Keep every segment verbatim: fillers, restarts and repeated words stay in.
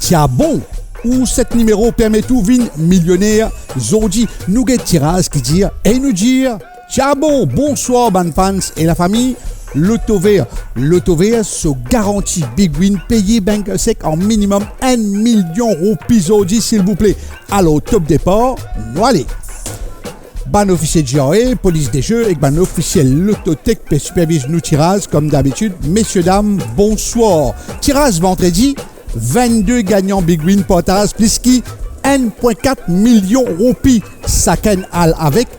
Ti a bon, ou set nimero permet ou vinn milioner. Zordi nou get tiraz ki dir e nou dir ti a bon. Bonswar bann fans e lafami. Lotover, Lotover so garanti Big Win peye bank sek an minimum enn milion roupi zordi, silvouple. Alor, top depar, nou ale. Bann ofisie G R A, polis de ze ek bann ofisie Lottotech pe siperviz nou tiraz, kom dabitid. Mesie dam, bonswar. Tiraz vandredi, vennde gagnan Big Win partaz plis ki enn pwin kat milion roupi. Sakenn al avek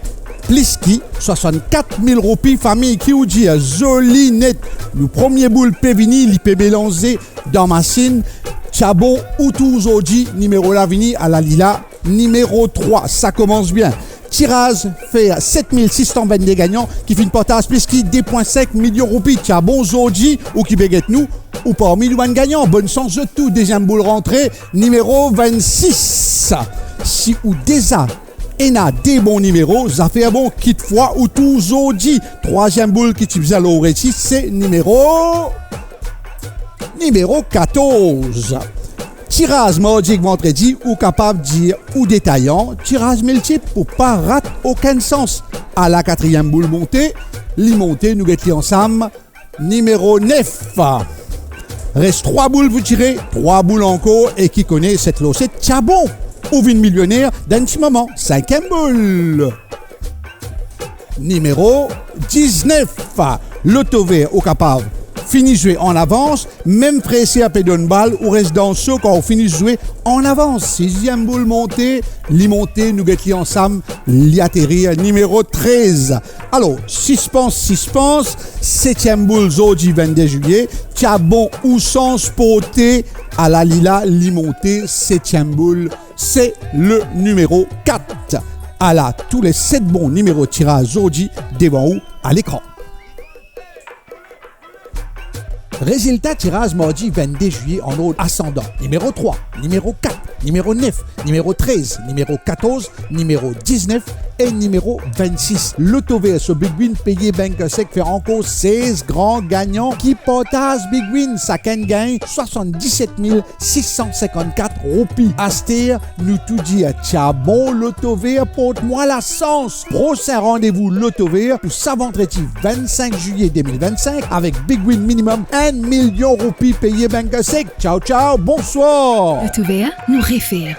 plis ki swasannkat mil roupi, fami, ki ou dir zoli net. Nou premie boul pe vini, li pe melanze dan masinn. Ti a bon, ou tour zordi, nimero la vini, ala li la, nimero trwa, sa koumans bien. Tiraz fer set mil sis san vennde gagnan ki finn partaz plis ki de pwin sink milion roupi. Ti a bon zordi, ou ki pe get nou, ou parmi nou bann gagnan. Bonn sans zot tou. Deziem boul rantre, nimero vennsis. Si ou deza ena de bon nimero, zafer bon, kitfwa ou tour zordi. Trwaziem boul ki ti bizin lor resi, se nimero, nimero katorz. Tiraz mardi ek vandredi, ou kapav dir ou detayan, tiraz miltip pou pa rat okenn sans. Ala katriem boul monte, li monte, nou get li ansam, nimero nef. Res trwa boul pou tire, trwa boul ankor, e ki kone, set lor set, ti a bon, ou vinn milioner dan enn ti moman. Sinkiem boul, nimero diznef. Lotover, ou kapav fini zwe an avans, mem fre ser pe donn bal, ou res dan so kan ou fini zwe an avans. Siziem boul monte, li monte, nou get li ansam, li aterir, nimero trez. Alor, sispans, sispans, setiem boul zordi vennde zilie, ti a bon, ou sans porte, ala li la, li monte, setiem boul, se le nimero kat. Ala tou le set bon nimero tiraz zordi devan ou a lekran. Rezilta tiraz mardi vennde zilie an ord asandan: nimero trwa, nimero kat, nimero nef, nimero trez, nimero katorz, nimero diznef e nimero vennsis. Lotover so Big Win peye bank sek fer ankor sez gran gagnan ki partaz Big Win. Sakenn gagn swasanndiset mil sis san sinkannkat roupi. Aster, nou tou dir, ti a bon Lotover, port mwa lasans. Prosin randevou Lotover pou sa vandredi vennsink zilie de mil vennsink, avek Big Win minimum enn milion roupi peye bank sek. Tchao, tchao, bonswar. Lotover, nou refer.